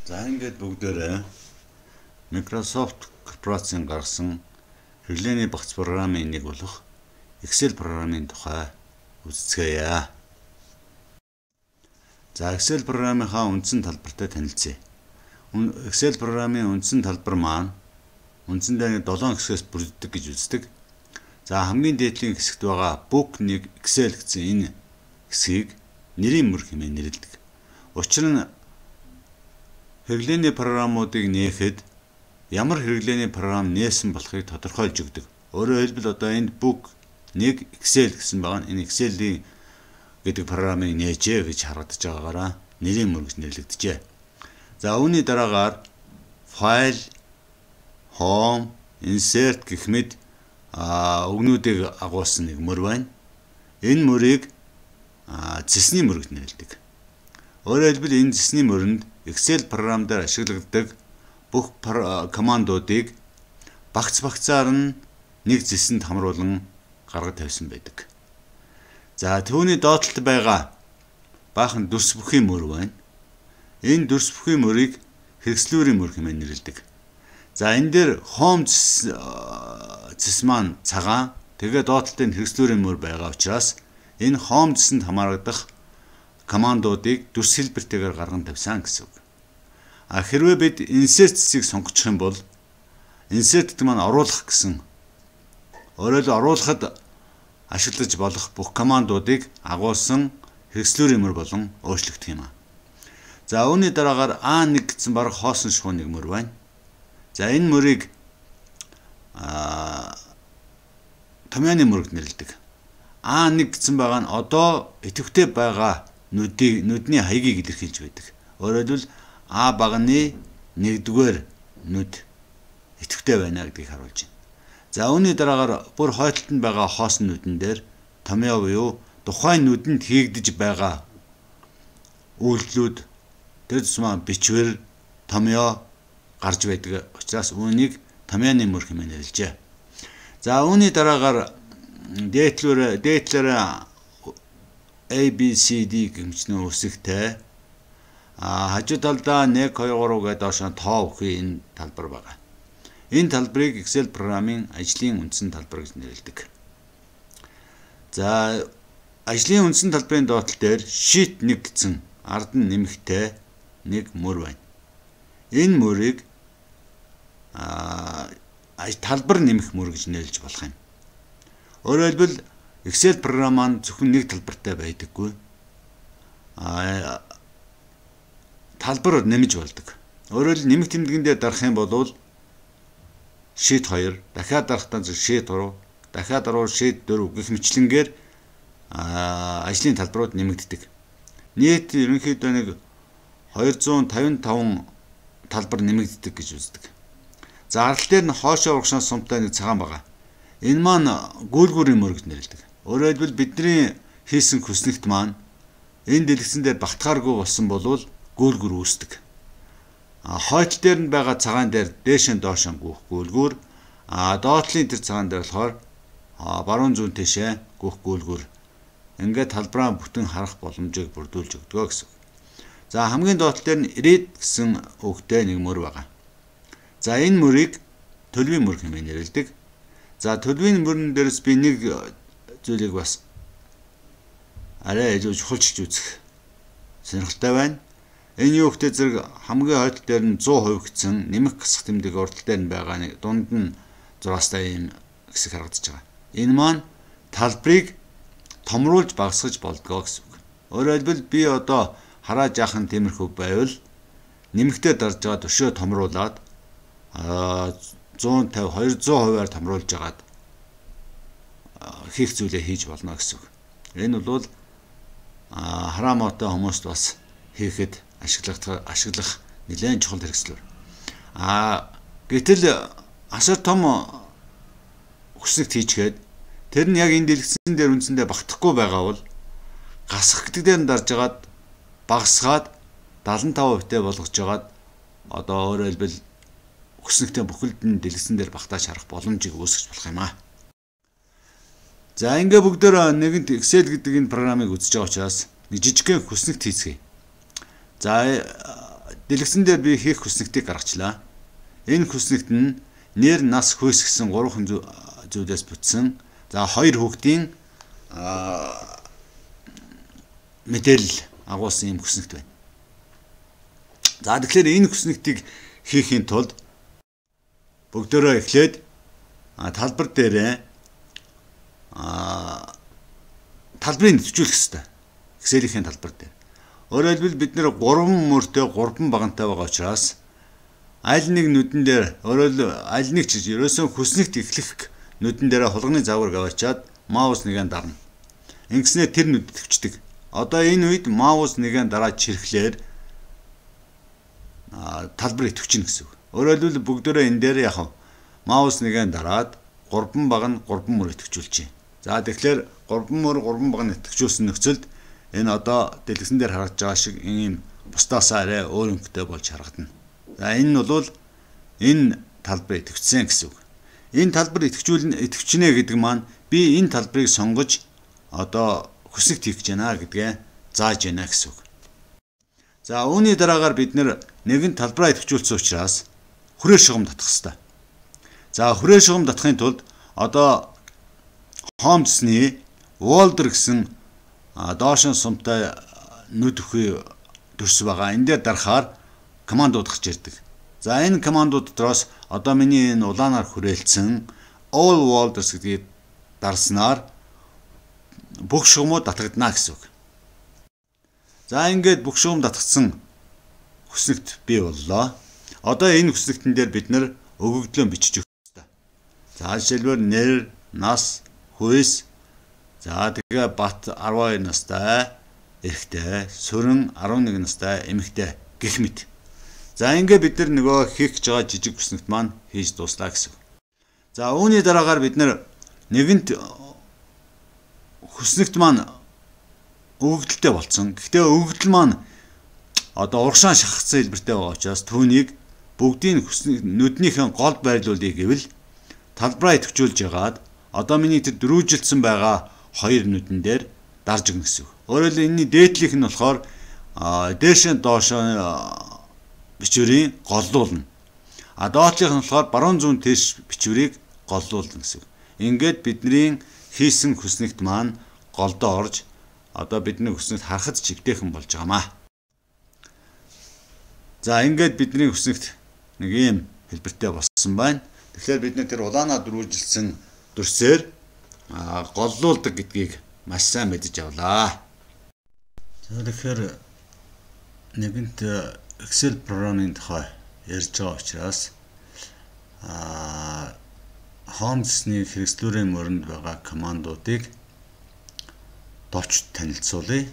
За ингээд бүгдээрээ Microsoft корпорацийн гаргасан хэрэглээний багц програмын нэг болох Excel програмын тухай үздэцгээе. За Excel програмынхаа үндсэн талбартай танилцъя. Excel програмын үндсэн талбар маань үндсэндээ 7 хэсгээс бүрддэг гэж үздэг. За хамгийн дээд талын хэсэгт байгаа Book 1 Excel гэсэн энэ хэсгийг нэрийн мөр хэмээн нэрлэдэг. Учир нь хэрэглээний програмуудыг нээхэд ямар хэрэглээний програм нээсэн болохыг тодорхойлж өгдөг. Өөрөөр хэлбэл одоо энд Book 1 Excel гэсэн байгаа нь энэ Excel-ийн гэдэг програмыг нээжээ гэж харагдаж байгаагаараа нэрийн мөр гэж нэрлэгдэжээ. За үүний дараагаар File, Home, Insert гэх мэт үгнүүдийг агуулсан нэг мөр байна. Энэ мөрийг цэсний мөр гэж нэрлэдэг. Өөрөөр хэлбэл энэ цэсний мөрөнд Excel програм дээр ашиглагддаг бүх командуудыг багц багцаар нь нэг зэсэнд хамруулан гаргаж тавьсан байдаг. За түүний доод талд байгаа баахан дүрс бүхий мөр байна. Энэ дүрс бүхий мөрийг хэрэгслүүрийн мөр хэмээн нэрлэдэг. За энэ дээр Home цэс маань цагаан, тэгээ доод талд нь хэрэгслүүрийн мөр байгаа учраас энэ Home цэсэнд хамаарагдах командуудыг дүрс хэлбэртэйгээр гарган тавьсан гэсэн үг. А хэрвээ бид insert цэсийг сонгочих юм бол insert гэдэг маань оруулах гэсэн. Өөрөөр оруулахад ашиглаж болох бүх командуудыг агуулсан хэрэгслүүрийн мөр болон өөрчлөгдөх юм а. За үүний дараагаар A1 гэсэн бараг хоосон шувуу нэг мөр байна. За энэ мөрийг томьёоны мөр гэж нэрлэдэг. A1 гэсэн байгаа нь одоо идэвхтэй байгаа нүдний хаягийг илэрхийлж байдаг. Өөрөөр хэлбэл А багны 1-р нүд идэвхтэй байна гэдгийг харуулж байна. За үүний дараагаар бүр хойтолд нь байгаа хоосон нүдэн дээр томьёо буюу тухайн нүдэнд хийгдэж байгаа үйлдэлүүд тэр тусмаа бичвэр томьёо гарч байдаг учраас үүнийг томьёоны мөр хэмээн нэрлэжээ. За үүний дараагаар дээдлэр A B C D гэх мэтийн үсэгтэй хажуу талдаа 1 2 3 гэдэг доош нь тоо бүхий энэ талбар байгаа. Энэ талбарыг Excel програмын ажлын үндсэн талбар гэж нэрлэдэг. За ажлын үндсэн талбарын доод тал дээр Sheet 1 гэсэн ард нь нэмэгтэй нэг мөр байна. Энэ мөрийг талбар нэмэх мөр гэж нэрлэж болох юм. Өөрөөр хэлбэл Excel програм маань зөвхөн нэг талбартай байдаггүй. Талбар нэмж болдог. Өөрөөр хэлбэл нэмэх тэмдгэн дээр дарах юм бол Sheet 2, дахиад дарахтаа Sheet 3, дахиад дарвал Sheet 4 гэх мэтлэнгээр ажлын талбарууд нэмэгддэг. Нийт ерөнхийдөө нэг 255 талбар нэмэгддэг гэж үздэг. За арал дээр нь хоошоо урагшаа сумтай нэг цагаан байгаа. Энэ маань гүйлгүүрийн мөр гэж нэрлэдэг. Өөрөөр хэлбэл бидний хийсэн хүснэгт маань энэ дэлгэцэн дээр багтахааргүй болсон болвол гүйлгүүр үүсдэг. Хойтол дээр нь байгаа цагаан дээр дээшээ доошоо гүйх гүйлгүүр, доотлын тэр цагаан дээр болохоор баруун зүүн тийшээ гүйх гүйлгүүр. Ингээд талбараа бүтэн харах боломжийг бүрдүүлж өгдөг гэсэн. За хамгийн доод тал дээр нь Read гэсэн үгтэй нэг мөр байгаа. За энэ мөрийг төлөвийн мөр хэмээн нэрлэдэг. За төлөвийн мөрөн дээрээс би нэг зүйлийг бас арай илүү чухалчилж үзэх сонирхолтой байна. Энэ юу гэхтэй зэрэг хамгийн хойд дээр нь 100% гэсэн нэмэх гасах тэмдэг урд дээр нь байгаа нэг дунд нь зураастай ийм хэсэг харагдаж байгаа. Энэ маань талбарыг томруулж багасгаж болдгоо гэсэн үг. Өөрөөр хэлбэл би одоо хараа жаахан тиймэрхүү байвал нэмэхтэй дарж байгаа төшөө томруулаад 150 200%-аар томруулж агаад хийх зүйлээ хийж болно гэсэн үг. Энэ бол хараа муутай хүмүүст бас хийхэд ашиглах нэлээд чухал хэрэгслэр. Гэтэл асар том хүснэгт хийчгээд тэр нь яг энэ дэлгэцэн дээр үндсэндээ багтахгүй байгаа бол гасах гэдэг дээр нь дарж агаад багасгаад 75%-тэй болгож агаад одоо өөрөөр хэлбэл хүснэгтээ бүхэлд нь дэлгэцэн дээр багтааж харах боломжийг үүсгэж болох юм аа. За ингээ бүгдээр нэгэнт Excel гэдэг энэ програмыг үзэж байгаа учраас нэг жижигхэн хүснэгт хийцгээе. За Дэлгэцэн дээр би хийх хүснэгтийг гаргачлаа. Энэ хүснэгт нь нэр, нас, хүйс гэсэн гурван зүйлээс бүтсэн. За хоёр хүүхдийн мэдээлэл агуулсан юм хүснэгт байна. За тэгэхээр энэ хүснэгтийг хийхийн тулд бүгдөө эхлээд талбар дээрээ талбарыг нэвтрүүлэх хэрэгтэй. Excel-ийн талбар дээр. Өөрөөр хэлбэл бид нэр 3 мөртэй 3 багантай байгаа учраас аль нэг нүдэн дээр өөрөөр аль нэг ч ерөөсөн хүснэгт эхлэх нүдэн дээр хулганы загвар аваачаад маус нэгэ дарна. Ингэснээр тэр нүд төвчдөг. Одоо энэ үед маус нэгэ дараа чирхлээр талбар идэвхжинэ гэсэн үг. Өөрөөр хэлбэл бүгдөө энэ дээр яг маус нэгэ дараад 3 баг нь 3 мөр идэвхжүүлчихье. За тэгэхээр 3 мөр 3 баг нь идэвхжүүлсэн нөхцөлд энэ одоо дэлгэцэн дээр харагдаж байгаа шиг ийм бусдаасаа арай өөр өнгөтэй болж харагдана. За энэ нь бол энэ талбар идэвхжсэн гэсэн үг. Энэ талбар идэвхжинэ гэдэг маань би энэ талбарыг сонгож одоо хүснэгт хийх гэж байна гэдгээ зааж байна гэсэн үг. За үүний дараагаар бид нэгэн талбараа идэвхжүүлсэн учраас хүрээ шугам татах хэрэгтэй. За хүрээ шугам татахын тулд одоо Home цэсний Folder гэсэн доошин сумтай нүд өхий дүрс байгаа. Энэ дээр дарахаар командууд гарч ирдэг. За энэ командууд дотроос одоо миний энэ улаанаар хүрээлсэн All Folders гэдгийг дарснаар бүх шугамууд татагдана гэсэн үг. За ингээд бүх шугам татгдсан хүснэгт бий боллоо. Одоо энэ хүснэгтэн дээр бид нэр өгөгдлөө бичиж өгөх ёстой. За жишээлбэл нэр, нас, хүйс, за тэгээ Бат 12 настай эрэгтэй, Сүрэн 11 настай эмэгтэй гэх мэт. За ингээд бид нар нөгөө хийх гэж байгаа жижиг хүснэгт маань хийж дууслаа гэсэн. За үүний дараагаар бид нар нэгэнт хүснэгт маань өгөгдөлтэй болцсон. Гэхдээ өгөгдөл маань одоо урагшаан шахагдсан хэлбэртэй байгаа учраас түүнийг бүгдийн хүснэг нүднийхэн гол байрлуулъя гэвэл талбараа идэвхжүүлж ягаад одоо миний тэр дөрвөлжилцсэн байгаа хоёр нүдэн дээр дарж өгнө гэсэн үг. Өөрөөр хэлбэл энэний дээдлийнх нь болохоор дээшээ доошоо бичвэрийн голлуулна. А доотлийнх нь болохоор баруун зүүн тийш бичвэрийг голлуулна гэсэн үг. Ингээд бидний хийсэн хүснэгт маань голдоо орж одоо бидний хүснэгт харахад ч эвтэйхэн болж байгаамаа. За ингээд бидний хүснэгт нэг ийм хэлбэртэй болсон байна. Тэгэхээр бид нэр тэр улаанаа дөрвөлжилсэн дүрсээр голлуулдаг гэдгийг маш сайн мэдэж авлаа. За тэгэхээр нэгэнт Excel програмын тухай ярьж байгаа учраас Home цэсний хэрэгслүүрийн мөрөнд байгаа командуудыг товч танилцуулъя.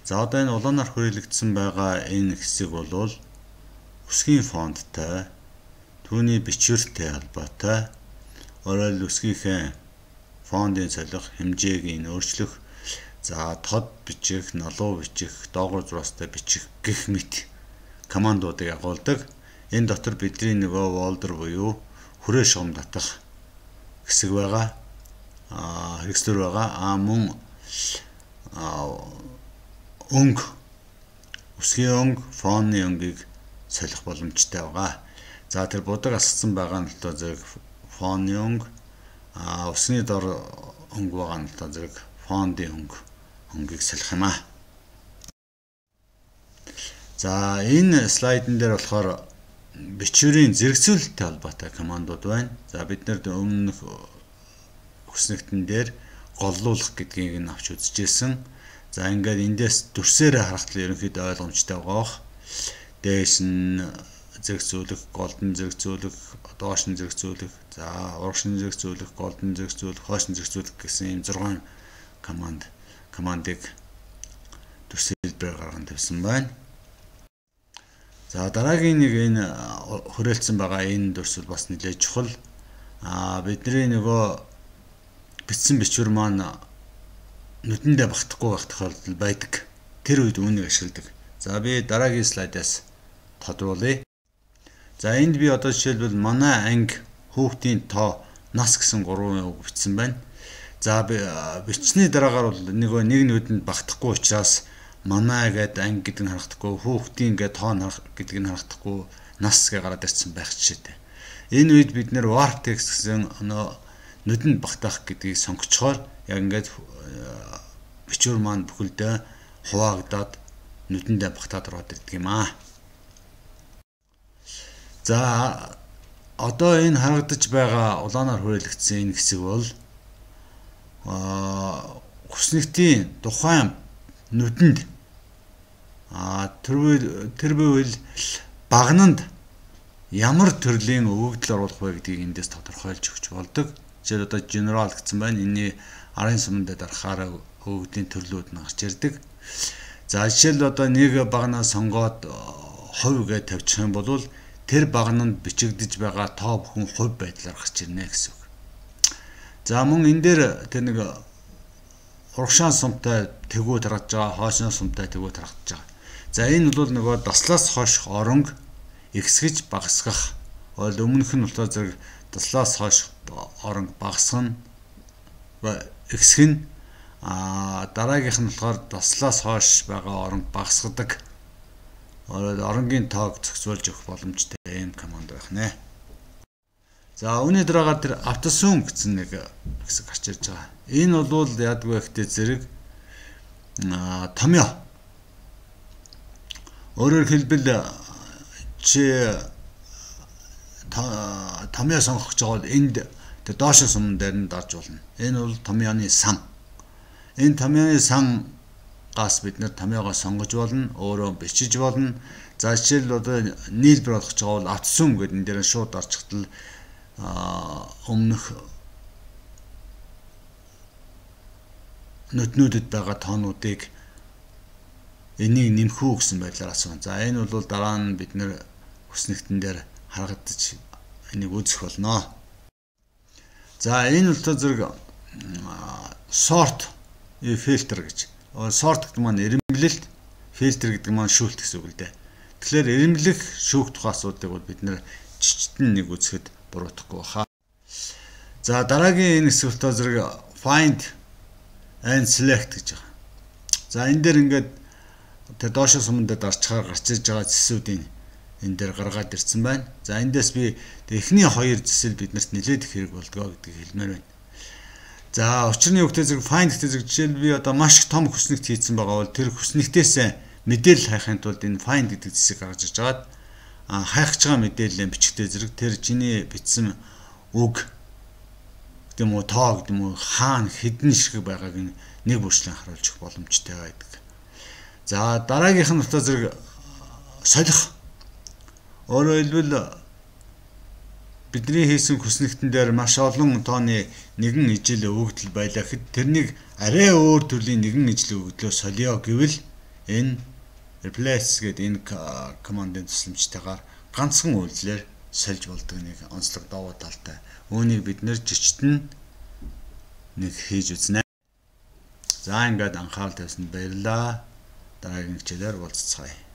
За одоо энэ улаанаар хүрээлэгдсэн байгаа энэ хэсэг бол үсгийн фонттой, түүний бичвэртэй холбоотой, өөрөөр үсгийнхээ фондын солих, хэмжээг нь өөрчлөх, за тод бичих, налуу бичих, доогуур зураастай бичих гэх мэт командуудыг агуулдаг. Энэ дотор бидний нөгөө folder буюу хүрээ шугам татах хэсэг байгаа. Хэрэгслэр байгаа. Мөн өнгө, үсгийн өнгө, фонны өнгийг солих боломжтой байгаа. За тэр будаг асгасан байгаа нь болохоор зэрэг фонны өнгө, усны дор өнгө байгаа нь болохоор зэрэг фондын өнгийг солих юм аа. За энэ слайдн дээр болохоор бичвэрийн зэрэгцүүлэлттэй холбоотой командууд байна. За бид нар өмнөх хүснэгтэн дээр голлуулах гэдгийг нь авч үзчихсэн. За ингээд эндээс дүрсээрээ харахад ерөнхийдөө ойлгомжтой байгаа бох. Дээш нь зэрэгцүүлэх, голд нь зэрэгцүүлэх, доош нь зэрэгцүүлэх, за урагш нь зэрэгцүүлэх, голд нь зэрэгцүүлэх, хойш нь зэрэгцүүлэх гэсэн ийм 6 командыг дүрс хэлбэрээр гарган тавьсан байна. За дараагийн нэг энэ хүрээлцэн байгаа энэ дүрс бол бас нэлээд чухал. Бидний нөгөө бичсэн бичвэр маань нүдэндээ багтахгүй байх тохиолдол байдаг. Тэр үед үүнийг ашигладаг. За би дараагийн слайдаас тодруулъя. За энд би одоо жишээлбэл манай анги хүүхдийн тоо нас гэсэн 3 үг бичсэн байна. За бичсэний дараагаар бол нөгөө нэг нүдэнд багтахгүй учраас Манай гээд анги гэдэг нь харагдахгүй, хүүхдийн гээд тоон гэдэг нь харагдахгүй, нас гээ гараад ирсэн байх жишээтэй. Энэ үед бид нэр warp text гэсэн нөө нүдэнд багтаах гэдгийг сонгочхоор яг ингээд бичвэр маань бүхэлдээ хуваагдаад нүдэндээ багтаад ороод ирдэг юм аа. За одоо энэ харагдаж байгаа улаанаар хүрээлэгдсэн энэ хэсэг бол хүснэгтийн тухайн нүдэнд тэр буйл багнанд ямар төрлийн өгөгдөл оруулах вэ гэдгийг эндээс тодорхойлж өгч болдог. Жишээл одоо general гэсэн байна. Энэний арын суманд дарахаар өгөгдлийн төрлүүд нь гарч ирдэг. За жишээл одоо нэг багнаа сонгоод хувь гэж тавьчих юм бол тэр багнанд бичигдэж байгаа тоо бүхэн хувь байдлаар гарч ирнэ гэсэн үг. За мөн энэ дээр тэр нэг урагшаан сумтай тэгүү таргаж байгаа, хойшоо сумтай тэгүү таргаж байгаа. За энэ бол нөгөө даслаас хойш оронг ихсгэж багасгах. Бол өмнөх нь болохоор зэрэг даслаас хойш оронг багасгах нь ихсэх нь, дараагийнх нь болохоор даслаас хойш байгаа оронг багасгадаг. Оронгийн тоог зохицуулж өгөх боломжтой ийм команд байх нэ. За үүний дараагаар тэр автосум гэсэн нэг хэсэг гарч ирж байгаа. Энэ бол яадаг вэ гэхдээ зэрэг томьёо. Өөрөөр хэлбэл чи томьёо сонгох гэж байгаа бол энд тэр доошо сум дээр нь дарж болно. Энэ бол томьёоны сан. Энэ томьёоны сангаас бид нэр томьёогоо сонгож болно, өөрөө бичиж болно. За жишээл одоо нийлбэр болгож байгаа бол автосум гэдэг энэ дээр шууд дарчихтал өмнөх нүднүүдэд байгаа тоонуудыг энийг нэмэх үү гэсэн байдлаар асууна. За энэ бол дараа нь бид нэр хүснэгтэн дээр харагдаж энийг үзэх болно. За энэ бол зэрэг sort фильтр гэж. Sort гэдэг маань эрэмблэлт, фильтр гэдэг маань шүүлт гэсэн үг л дээ. Тэгэхээр эрэмблэх, шүүх тухай асуудлыг бол бид нэр чичтэн нэг үзэхэд буруутахгүй баха. За дараагийн энэ хэсэг бол зэрэг find and select гэж байгаа. За энэ дээр ингээд тэр доошо суманд дарчхаар гарч ирж байгаа зэсүүдийн энэ дээр гаргаад ирсэн байна. За эндээс би эхний хоёр зэсэл биднэрт нэлээд их хэрэг болдгоо гэдгийг хэлмээр байна. За учир нь юу гэхээр зэрэг find гэдэг зэрэг жишээл би одоо маш их том хүснэгт хийцэн байгаа бол тэр хүснэгтээс мэдээлэл хайхын тулд энэ find гэдэг зэсийг гаргаж ирж байгаад хайх гэж байгаа мэдээлэл бичгтээ зэрэг тэр чиний бичсэн үг гэдэг юм уу, тоо гэдэг юм уу, хаана хэдэн ширхэг байгааг нэг бүрчлэн харуулж өгөх боломжтой байдаг. За дараагийнх нь болохоор зэрэг солих. Өөрөөр хэлбэл бидний хийсэн хүснэгтэн дээр маш олон тооны нэгэн ижил өгөгдөл байлаа гэхэд тэрнийг арай өөр төрлийн нэгэн ижил өгөгдлөө солио гэвэл энэ replace гэдэг энэ командын тусламжтайгаар ганцхан үйлдэлээр сольж болдог нэг онцлог давуу талтай. Үүнийг бид нэр жичтэн нэг хийж үзнэ. За ингээд анхаарал тавьсанд баярлалаа. Дараагийн хичээлээр уулзцгаая.